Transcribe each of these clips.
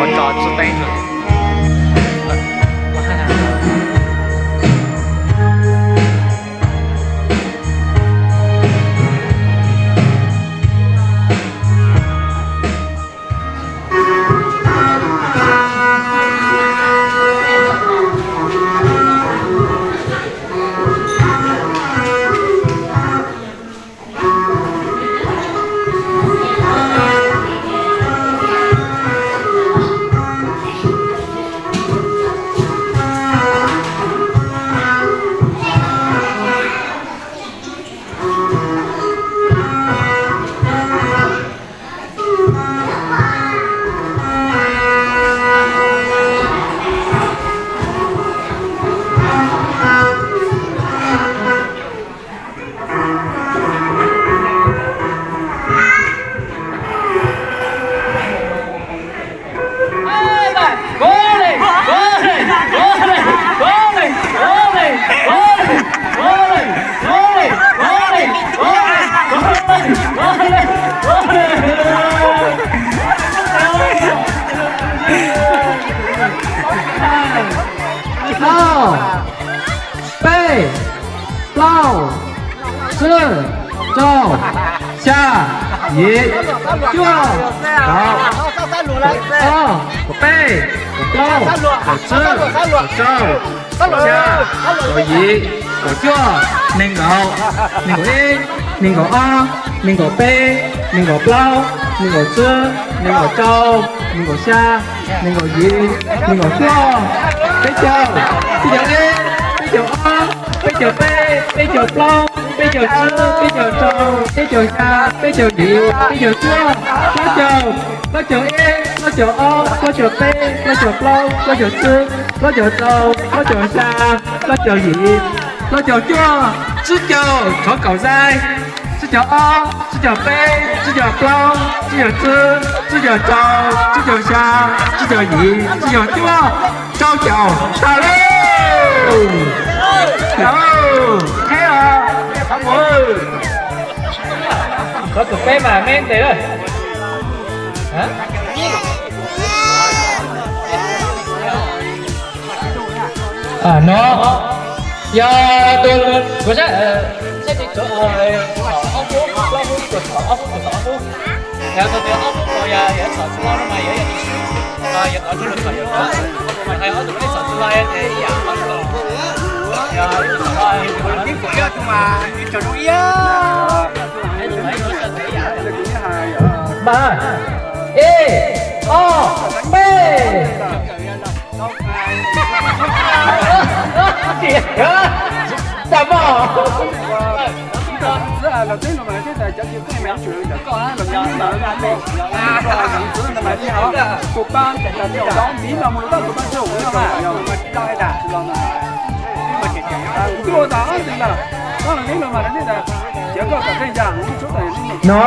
Tso tsis teeb. Ob, peb, plaub, tsib, rau, xya, yim, cuaj, kaum, ob, kaum peb, kaum plaub, kaum tsib, kaum rau, kaum xya, kaum yim, kaum cuaj, nees nkaum, nees nkaum ib, nees nkaum ob, nees nkaum peb, nees nkaum plaub, nees nkaum tsib, nees nkaum rau, nees nkaum xya, nees nkaum yim, nees nkaum cuaj, peb caug, peb caug ib, peb caug ob, peb caug peb, peb caug plaub, peb caug tsib, peb caug rau, peb caug xya, peb caug yim, peb caug cuaj, plaub caug, plaub caug ib, plaub caug ob, plaub caug peb, plaub caug plaub, plaub caug tsib, plaub caug rau, plaub caug xya, plaub caug yim, plaub caug cuaj, tsib caug, thov kaum zais, tsib caug ob, tsib caug peb, tsib caug plaub, tsib caug tsib, tsib caug rau, tsib caug xya, tsib caug yim, tsib caug cuaj, rau caum, tag lauj. Qheb os, qhov mus. Qhov tus peb mas me ntes lawm. No yog tus kuv saib, saib tus ob pub, plaub pub, tus ob pub, tus ob pub. Yog tus ob pub yog yog txhom tsis lo no mas yog yog tus swb, yog tod tsis lo no yog tod, mas ob tus peb txhom tsis lo ces ib yam. Mas ib, ob, peb. Tam mom. Los teb no mas tej tas cov tis tej mas yuav tsum yog koj los mus nyob mas, tus pab, tus pab miv los mus rau koj tus pab txog ua no mas, yog mas tsis los, tsis los mas, kuv twb ua tas ob ntwg lawm, koj los neb los mas tej tas, cov koj kom tej yam mus tsuab tas. No,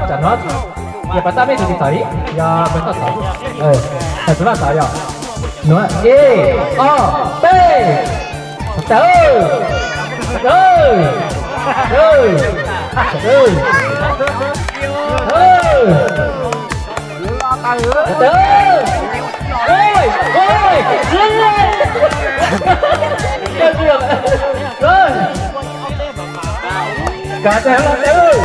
tam no, yog pas tab meb tus tis txom li, yog pas txog txom, txog txog txog yog. No, ib, ob, peb. Tawm. Kav tsij los tawm.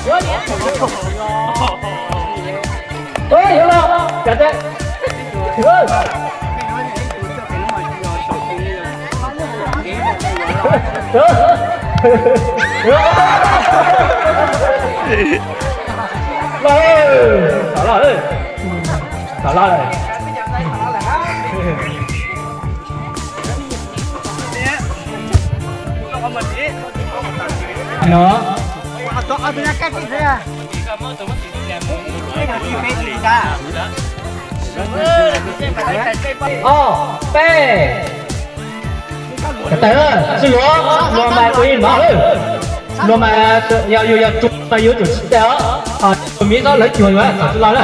Ua yuav los, kav tsij. Los, tom los, tom los lawm. No. Ob, peb. Tawm, tsis luag, luag mas ua li no lawm. Luag mas yog yus yog tsuas mas yuav tsum tsis tau os. Tus miv txob lawv cuag yus txhom tsis lo na.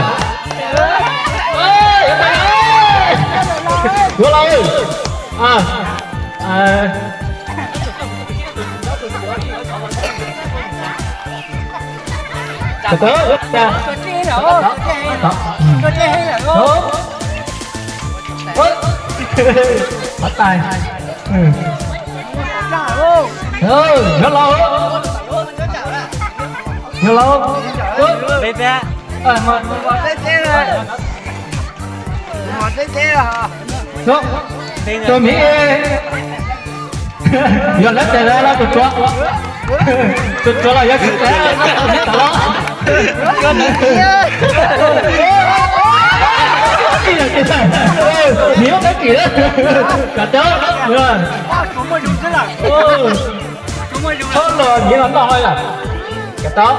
Yuav los. Tawm, tawm. Ov, tais. Yuav los, yuav los. Tus miv yog lawv tes lawm los tus tsuav, tus tsuav los yog tus tes, tus miv tod los. Miv muab peb tim, kom tau. Txhob los miv los tau lawm. Kom tau.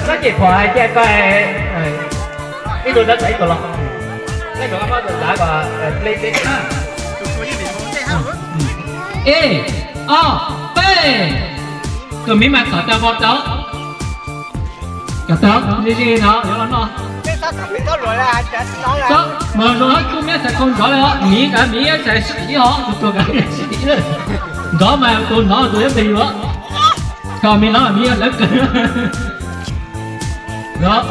Sab ces pom hais tias koj ib tug dab tsi ib tug los, nej kom koj muab tus dav kom ple peb. Ib, ob, peb. Tus miv mas txhom tau npau taws. Kom tau, ze ze no yuav los noj. Mas zoo, kub miab txhais khau nrov li, miv kav miv txhais sib tim ib hov, tus tuag kav sib tim ib lawm. Nrov mas tus nrov tus yuav pes yuav. Thaum miv nrov miv yuav lawv kawg. Nrov.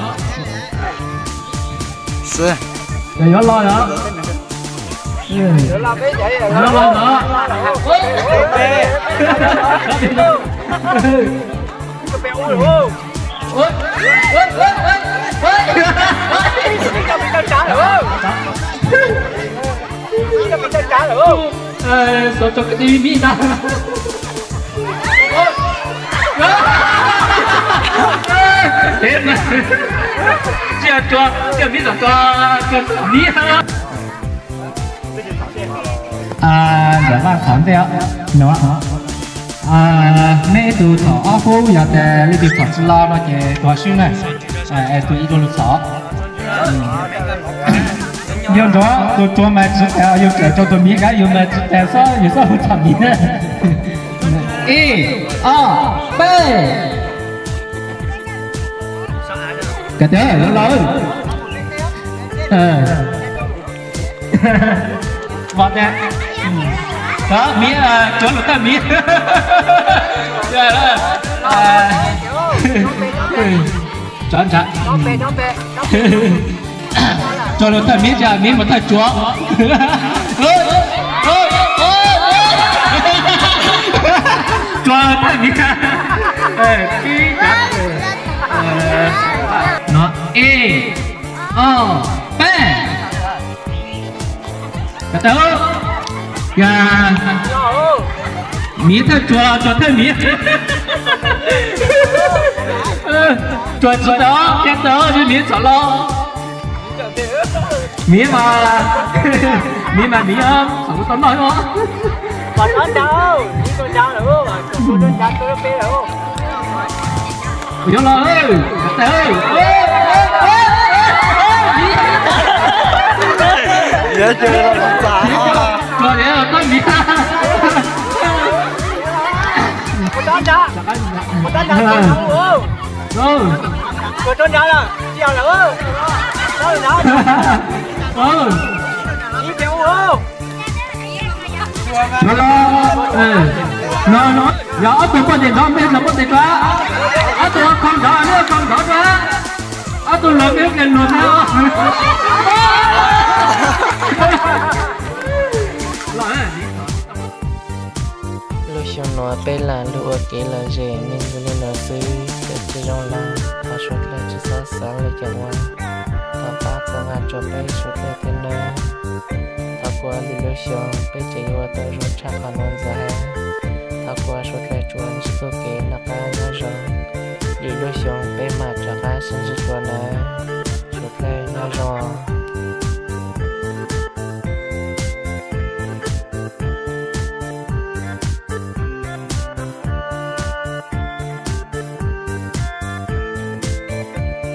Yuav los los. Yuav los los. Xov tso kwv tij miv ntag. Cia miv txom txom miv. Ntawm Vaj txhom ntej no, nej ib tug txhom ob hub, yog tias leej twg txhom tsis los no ces tus swb na, es tus ib tug lug txhom. Yog nrov tus tsuav mas tsis tas, yus tseem rau tus miv kav yus mas tsis tas, xob yus xob hu txhom miv na. Ib, ob, peb. Kom tau los. Vov tias, miv, tsuav lus thawj miv. Tsuav lus thawj miv, miv mus thawj tsuav. Tsuav lus thawj miv. No, ib, ob, peb. Kom tau. Yog miv thawj tsuav, tsuav thawj miv. Tsuav tsis tau, qhia tau, miv txhom los. Miv mas, miv mas miv txhom tau noj os. Yuav los, kom tau. Los, los, los, miv. No, no, yog ob tug poj niam nrov, peb los poj niam nrov, ob tug khau nrov, lub khau nrov dua, ob tug luag, peb luag thiab. Lub xyoo no peb lam lug ua kev lom zem me ntsis li no xwb, peb tsis zoo lawm, thov suav dlawg tsis txhob xav li cas ua, thov pab txhawb nqa rau peb suav dlawg thiab nawb. Thov kuas lwm lub xyoo peb tseem yuav ua tau zoo tshaj qhov no ntxiv. Thov kuas suav dlawg tsuas ntsib txoj kev noj qab nyob zoo, lwm lub xyoo peb mam rov qab sib ntsib dua.